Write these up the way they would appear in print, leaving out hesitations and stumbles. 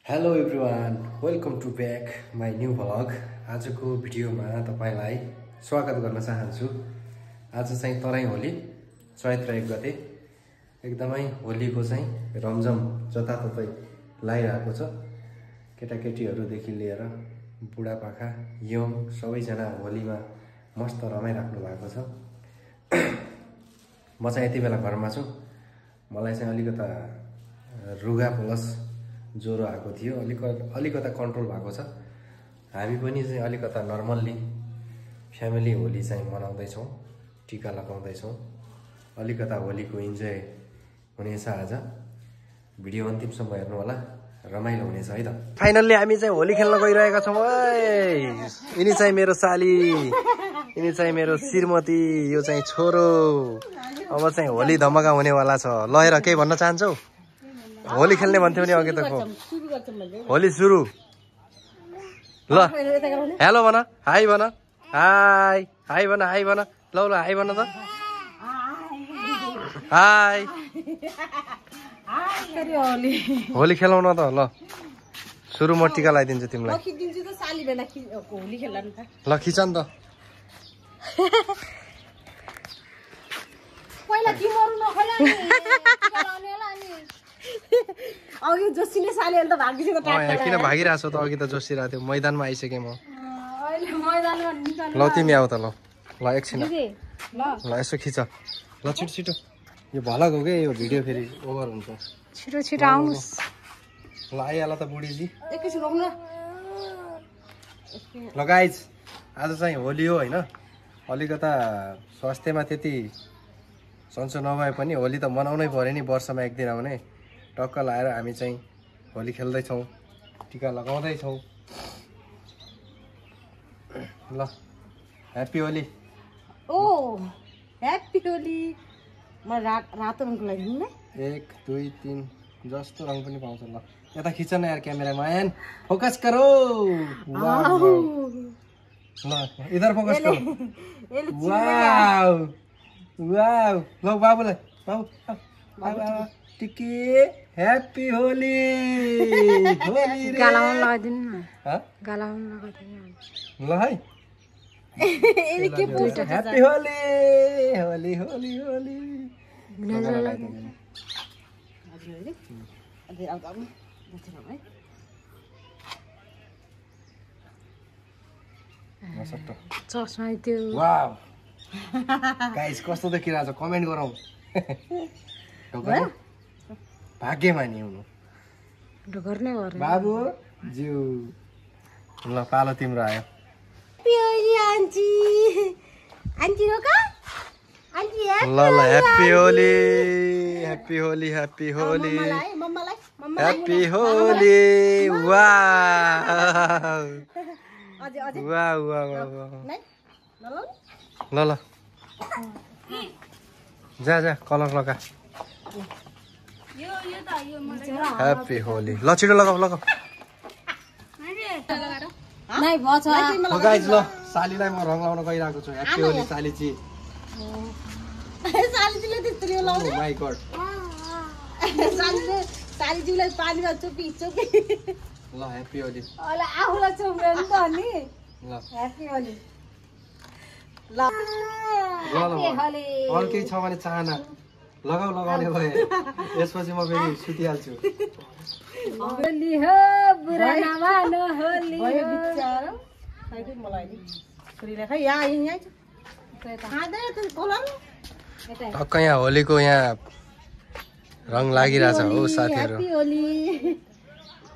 Hello everyone welcome to back my new vlog. आजको भिडियोमा तपाईलाई स्वागत गर्न चाहन्छु। आज चाहिँ तराई होली चैत्र 1 गते एकदमै होलीको चाहिँ रमझम जताततै लागिरहेको छ। केटाकेटीहरूदेखि लिएर बुढापाका यङ सबैजना होलीमा मस्त रमाइराख्नु भएको छ। म चाहिँ यति बेला घरमा छु। मलाई चाहिँ अलिकता रुगा प्लस ज्वरो आएको थियो। अलिकता कन्ट्रोल भएको छ। हामी पनि चाहिँ अलिकता नर्मल्ली फ्यामिली होली चाहिँ मनाउँदैछौँ, टिका लगाउँदैछौँ। अलिकता होलीको इन्जोय हुनेछ आज। भिडियो अन्तिमसम्म हेर्नु होला, रमाइलो हुनेछ है त। फाइनल्ली हामी चाहिँ होली खेल्न गइरहेका छौँ। यिनी चाहिँ मेरो साली, यिनी चाहिँ मेरो श्रीमती, यो चाहिँ छोरो। अब चाहिँ होली धमाका हुनेवाला छ। ल हेर केही भन्न चाहन्छौ? होली खेल्ने भन्थ्यौ नि अघि त। होली सुरु। ल हेलो भन, हाई भन, हाई हाई भन, हाई भन। ल ल हाई भन त, हाई। होली खेलाउ न त। ल सुरु, म टिका लगाइदिन्छु तिमीलाई। ल खिच नि त। अघि जोशीले साले त भागिसक्यो त। किन भागिरहेको छौ त? अघि त जोसिरहेको थियो। मैदानमा आइसकेँ म। अहिले मैदानमा निकाल्नु। ल तिमी आऊ त। ल ल एकछिन ल ल यसो खिच। ल छिटो छिटो। यो भलक हो क्या, यो भिडियो फेरि ओभर हुन्छ। छिटो छिटो आउनुस्। ल आइहाल त बुढीजी। एकैछिन रोक्नु। ल गाइज, आज चाहिँ होली हो होइन। अलिकता स्वास्थ्यमा त्यति सन्चो नभए पनि होली त मनाउनै पर्यो नि। वर्षमा एक दिन आउने टक्क लाएर हामी चाहिँ होली खेल्दैछौँ, टिका लगाउँदैछौँ। ल ह्याप्पी होली। ओ ह्याप्पी होली। म रातो रङको लागि नि 1 2 3 जस्तो रङ पनि पाउँछ। ल यता खिच न यार क्यामेराम्यान, फोकस करो। ल इधर फोकस करो। Wow wow. ल बाबुलाई, बाबु टिकी ह्याप्पी होली। गालामा लगाइदिनु न। ह गालामा लगाइदिनु। ल है एले के पोस्ट ह्याप्पी होली होली होली होली। चस्मा त्यो। वाउ गाइस कस्तो देखिरहेछ कमेन्ट गरौँ। भाग्यमानी हुनु ढोकर नै गरे बाबु ज्यू। ल पालो तिम्रो आयो। आन्टी आन्टी रोका आन्टी। ल ल happy Holi happy Holi happy Holi happy Holi. Wow wow wow wow. ल ल जा जा कलर लगा। ह्याप्पी होली। ल छिटो लगाऊ लगाऊ। नै भछ। गाइज ल सालीलाई म रङ लाउन गइरहेको छु। ह्याप्पी होली सालीजी। सालीजीले त्यस्तो लाउने। My God. सालीजीलाई पानीमा चुपी चुपी। ल ह्याप्पी होली। अला आफुलाई चुम्ने नि त नि। ल ह्याप्पी होली। ल ल ल अरू केही छ भने चाहना लगाऊ, लगाउने भए यसपछि म फेरि सुतिहाल्छु। होली हो बुरा नमानो होली हो। बिचारा साइड मलाई नि छोरीले खै यहाँ यहाँ खाँदै त कलर। टक्क यहाँ होलीको यहाँ रङ लागिरहेछ हो साथीहरू। ह्याप्पी होली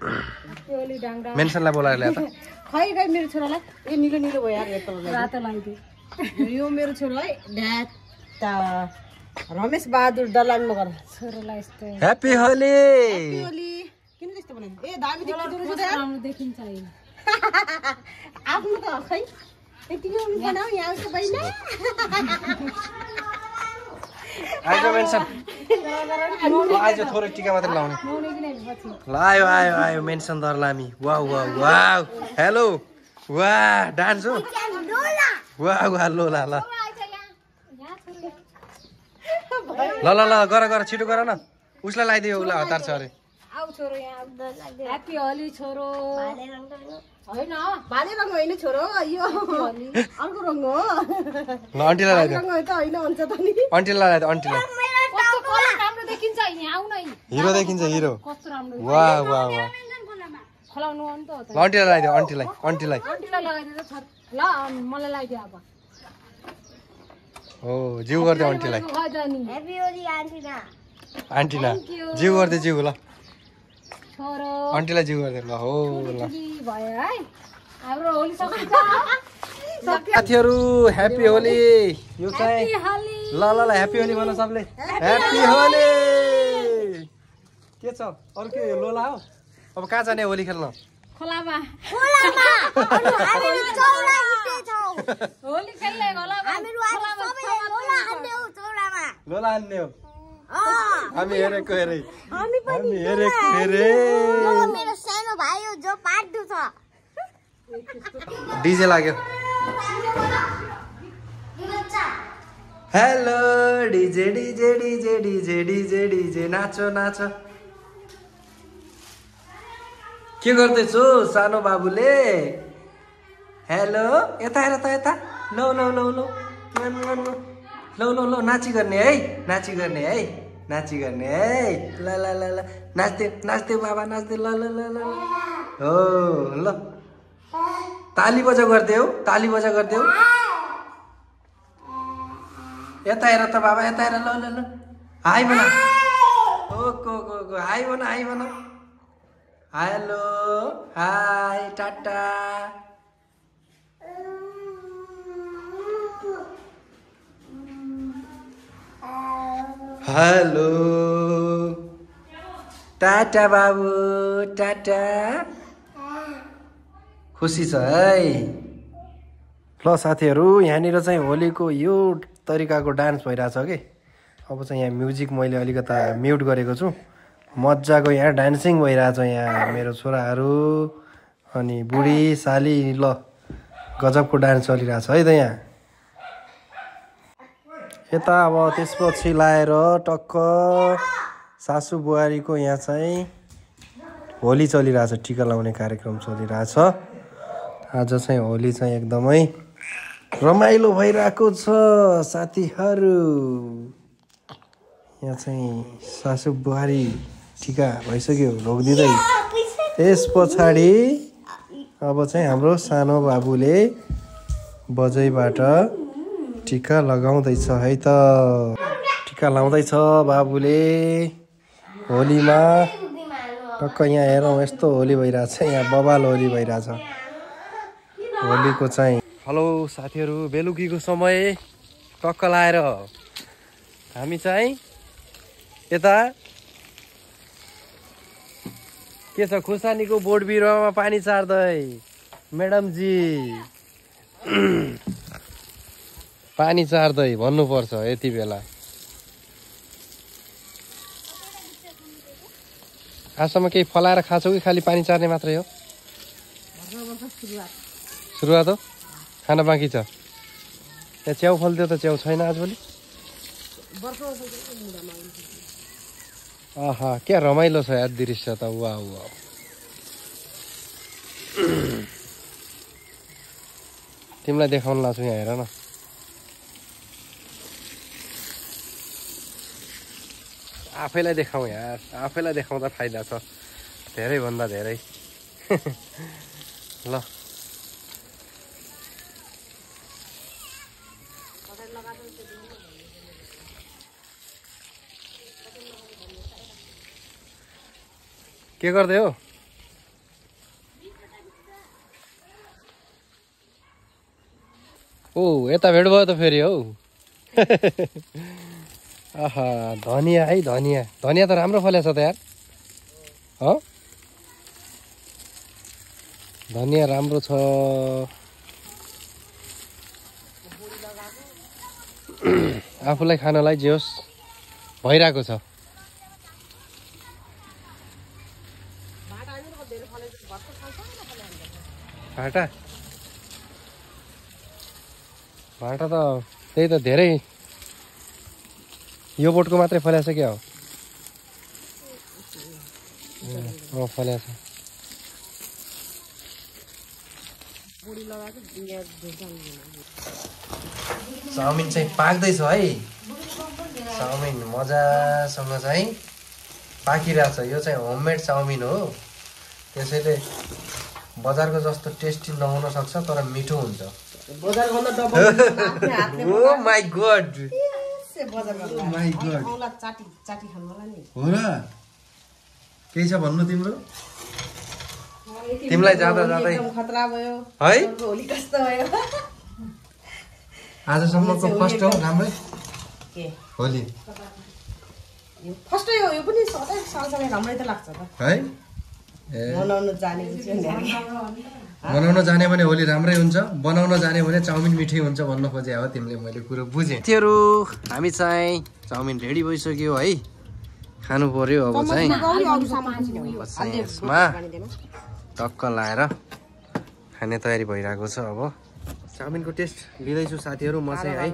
ह्याप्पी होली डाङडा। मेन्सनलाई बोलाएर ल्याए त। खै खै मेरो छोरालाई ए निलो निलो भयो यार। रातो लगाइदियो। यो मेरो छोरालाई ढ्यात्ता रमेश बहादुर दलान मगर छोरालाई यस्तो ह्याप्पी होली। ह्याप्पी होली। किन त्यस्तो बनाइदियो? ए दामी देखिन्छ त। राम्रो देखिन्छ है। आफ्नो त खै यतिको बनाऊ यहाँ आउँछ बहिनी। आइज मेन्सन। आइज थोरै टिका मात्रै लाउने। ल आयो आयो आयो mention Darlami. Wow wow wow. Hello वाह डान्स हो। वाह वाह लोला। ल ल ल ल गर गर छिटो गर न। उसलाई लगाइदियो, उसलाई हतार छ अरे। आऊ छोरो यहाँ ह्यापी होली छोरो होइन भाले रङ होइन छोरो यो अर्को रङ हो ल आन्टीलाई लगाइदियो रङ त होइन हुन्छ त नि आन्टीलाई लगाइदियो आन्टीलाई कस्तो कलर राम्रो देखिन्छ यहाँ आउ न हिरो देखिन्छ हिरो कस्तो राम्रो वाह वाह वाह खोलाउनु हो नि त ल आन्टीलाई लगाइदियो आन्टीलाई आन्टीलाई लगाइदिनु छ ल मलाई लगाइदियो अब हो जिउ गरिदियो आन्टीलाई ह्यापी होली आन्टीना आन्टीना जिउ गरिदियो जिउ ल छोरो आन्टीलाई जिउ गरिदियो ल हो ल भयो है हाम्रो होली सकिन्छ साथीहरू ह्यापी होली यो चाहिँ ल ल ल ह्यापी होली भन सबले ह्यापी होली के छ अरु के यो लोला हो अब कहाँ जाने होली खेल्न खोलामा होली खेल्ने लोला हान्ने हो हामी हेरेको हेरे हामी हेरेको हेरे मेरो सानो भाइ हो जो पाड्दु छ डीजे लाग्यो hello DJ DJ DJ DJ DJ DJ नाचो नाचो के गर्दैछु सानो बाबुले हेलो यता हेर त यता लौ लौ लौ लौ लौ लौ लौ नाची गर्ने है नाची गर्ने है नाची गर्ने है ल ल ल ल नाच्दै नाच्दै बाबा नाच्दै ल ल ल ल हो ल ताली बजा गरिदेऊ ताली बजा गरिदेऊ यता हेर त बाबा यता हेर ल ल ल हाई भन ओ को हाई भन हाई भन hello hi tata hello Tata बाबु टाटा खुसी छ है ल साथीहरू यहाँनिर चाहिँ होलीको यो तरिकाको डान्स भइरहेछ कि अब चाहिँ यहाँ म्युजिक मैले अलिकता म्युट गरेको छु मजाको यहाँ डान्सिङ भइरहेछ यहाँ मेरो छोराहरू अनि बुढी साली ल गजबको डान्स चलिरहेछ है त यहाँ यता अब त्यसपछि लाएर टक्क सासू बुहारीको यहाँ चाहिँ होली चलिरहेछ टिका लाउने कार्यक्रम चलिरहेछ आज चाहिँ होली चाहिँ एकदमै रमाइलो भइरहेको छ साथीहरू यहाँ चाहिँ सासू बुहारी टिका भइसक्यो ढोकिदिँदै त्यस पछाडि अब चाहिँ हाम्रो सानो बाबुले बजैबाट टिका लगाउँदैछ है त टिका लाउँदैछ बाबुले होलीमा टक्क यहाँ हेरौँ यस्तो होली भइरहेछ यहाँ बबाल होली भइरहेछ होलीको चाहिँ हेलो साथीहरू बेलुकीको समय टक्क लाएर हामी चाहिँ यता के छ खुर्सानीको बोट बिरुवामा पानी चार्दै म्याडमजी पानी चार्दै भन्नुपर्छ यति बेला आजसम्म केही फलाएर खाछौ कि खालि पानी चार्ने मात्रै हो सुरुवात हो खाना बाँकी छ यहाँ च्याउ फल्थ्यो त च्याउ छैन आजभोलि आहा क्या रमाइलो छ यार दृश्य त वाह वाह तिमीलाई देखाउन लाग्छु यहाँ हेर न आफैलाई देखाउँ यार आफैलाई देखाउँदा फाइदा छ धेरैभन्दा धेरै ल के गर्दै हो ओ यता भेट भयो त फेरि हौ आहा धनिया है धनिया धनिया त राम्रो फलेछ त यार हो धनिया राम्रो छ आफूलाई खानलाई जे होस् भइरहेको छ भाटा भाटा त त्यही त धेरै यो बोटको मात्रै फलेछ क्या हो फल्या छ चाउमिन चाहिँ पाक्दैछ है चाउमिन मजासँग चाहिँ पाकिरहेछ यो चाहिँ होममेड चाउमिन हो त्यसैले बजारको जस्तो टेस्टी नहुन सक्छ तर मिठो हुन्छ ओ माई गॉड हो र केही छ भन्नु तिम्रो तिमीलाई जाँदा जाँदै खतरा भयो है होली कस्तो भयो आजसम्मको फर्स्ट हो राम्रै के होली फर्स्ट हो यो पनि सधैँ सँगसँगै राम्रै त लाग्छ त है बनाउन जाने बनाउन जाने भने होली राम्रै हुन्छ बनाउन जाने भने चाउमिन मिठै हुन्छ भन्न खोजे हो तिमीले मैले कुरो बुझेँ तिमीहरू हामी चाहिँ चाउमिन रेडी भइसक्यो है खानु पर्यो अब चाहिँ यसमा टक्क लाएर खाने तयारी भइरहेको छ अब चाउमिनको टेस्ट लिँदैछु साथीहरू म चाहिँ है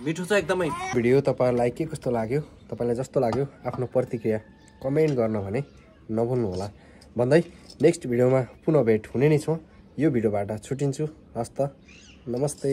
मिठो छ एकदमै भिडियो तपाईँहरूलाई के कस्तो लाग्यो तपाईँलाई जस्तो लाग्यो आफ्नो प्रतिक्रिया कमेन्ट गर्न भने नभुल्नु होला भन्दै नेक्स्ट भिडियोमा पुनः भेट हुने नै छौँ यो भिडियोबाट छुटिन्छु हस्त नमस्ते।